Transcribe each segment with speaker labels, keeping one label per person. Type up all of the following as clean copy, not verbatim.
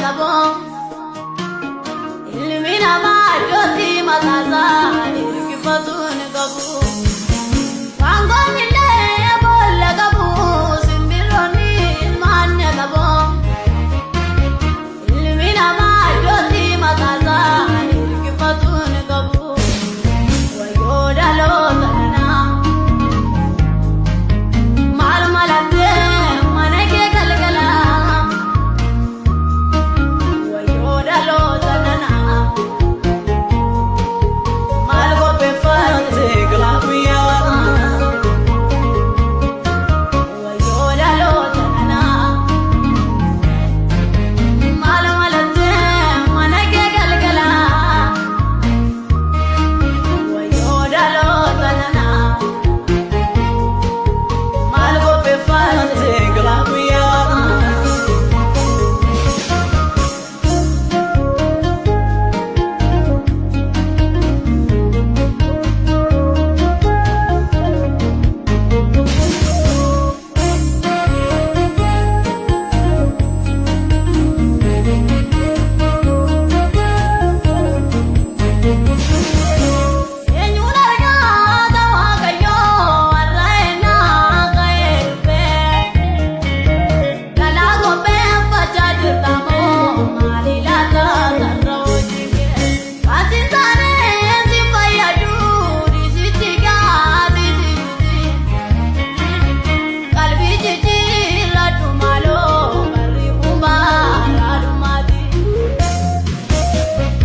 Speaker 1: qabu. Ilmi namaa iddootti mataasaa hirkifatu ni qabu. Waangoonni illee boolla qabu, simbirroonni ilmaan ni qabu. Ilmi namaa iddootti mataasaa hirkifatu ni qabu. Wayyoo dhaloota kanaa. Maal malattee mana kee galgala? Wayyoo dhaloota kanaa. Maal qopheeffatte
Speaker 2: galaa guyyaa?
Speaker 1: Wayyoo dhaloota kanaa. Maal malattee mana kee galgala? Wayyoo dhaloota kanaa. Maal qopheeffatte
Speaker 2: galaa guyyaa?
Speaker 1: Eenyuun argaa Waaqayyoo warra ennaa ka'ee dhufee? Galaa qopheeffachaa jirta moo maali laata karra hojii kee? Wanti taanee si fayyadu dhiisichi gaati si. Qalbii jijjiirradhu maaloo, barri kun bara dhumaati.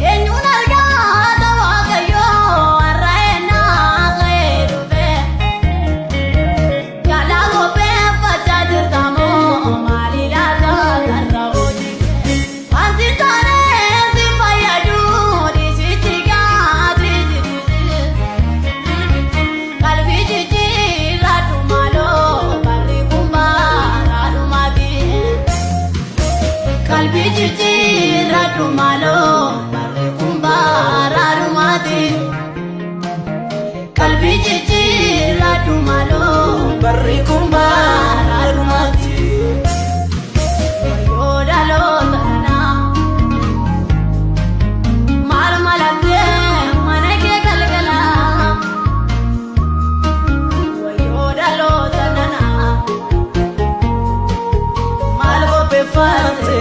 Speaker 1: Eenyuun argaa Waaqayyoo warra ennaa ka'ee dhufee? Galaa qopheeffachaa jirta moo maali laata karra hojii kee? Wanti taanee si fayyadu dhiisichi gaati si. Qalbii jijjiirradhu maaloo, barri kun bara dhumaati. Qalbii jijjiirradhu maaloo, barri kun bara dhumaati. Qalbii jijjiirradhu maaloo,
Speaker 2: Barri kun bara dhumaati.
Speaker 1: Wayyoo dhaloota kanaa. Maal malattee mana kee galgala? Wayyoo dhaloota kanaa. Maal
Speaker 2: Qopheeffatte